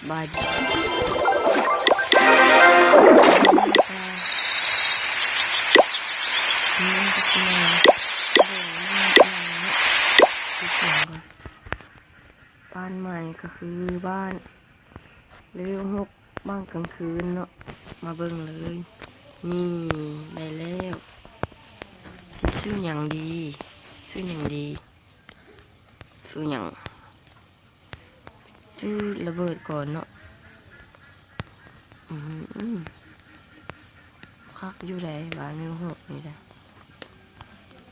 ບາຍດີ ບ້ານໃໝ່ກໍຄືບ້ານເລວຫົກ ບ້ານກາງຄືນເນາະ ມາເບິ່ງເລີຍ ນີ້ ໄດ້ແລ້ວ ຊິຊື້ຫຍັງດີ ຊື້ຫຍັງດີ ຊື້ຫຍັງ ຊື້ລະເບີດກ່ອນເນາະ ອືມ ຄັກຢູ່ໃດ ບ້ານເລວຫົກນີ້ນະ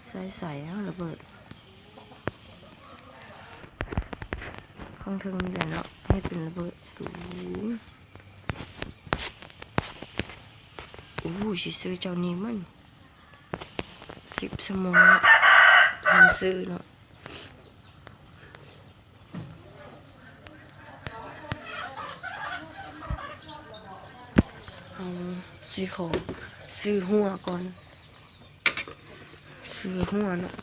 ໃສ່ໃສເອົາລະເບີດ ຂ້າງເທິງນີ້ແຫຼະເນາະ ເຮັດເປັນລະເບີດສູງ ໂອ້ ຊິຊື້ເຈົ້ານີ້ມັນ ສິບຊົ່ວໂມງເນາະ ມັນຊື້ເນາະ ເຮົາຊິຂໍຊື້ຫົວກ່ອນ ຊື້ຫົວເນາະ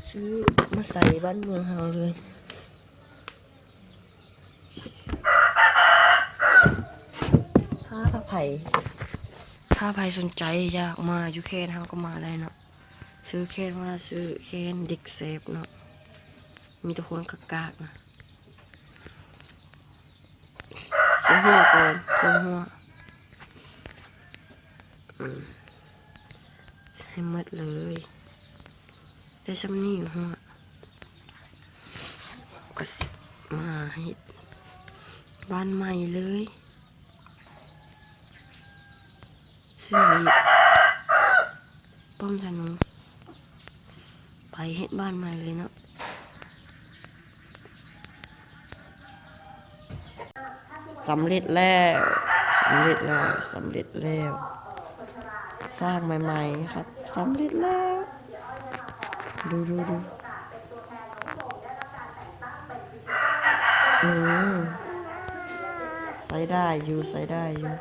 ຊື້ມາໃສ່ບ້ານເມືອງເຮົາເລີຍ ຖ້າໃຜ ຖ້າໃຜສົນໃຈຢາກມາຢູ່ແຄນເຮົາກໍມາໄດ້ເນາະ ຊື້ແຄນມາ ຊື້ແຄນເດັກເຊບເນາະ ມີແຕ່ຄົນກາກໆນະ ຊື້ຫົວກ່ອນ ຊື້ຫົວ ອືມ ໃສ່ໝົດເລີຍ ໄດ້ຊ່ຳນີ້ຫົວ ກໍຊິມາເຮັດບ້ານໃໝ່ເລີຍ ຊື້ນີ້ ປ້ອມທະນູ ໄປເຮັດບ້ານໃໝ່ເລີຍເນາະ ສຳເລັດແລ້ວ ສຳເລັດແລ້ວ ສຳເລັດແລ້ວ ສ້າງໃໝ່ໆ ຄັບ ສຳເລັດແລ້ວ ດູ ດູ ດູ ອືມ ໃຊ້ໄດ້ຢູ່ ໃຊ້ໄດ້ຢູ່.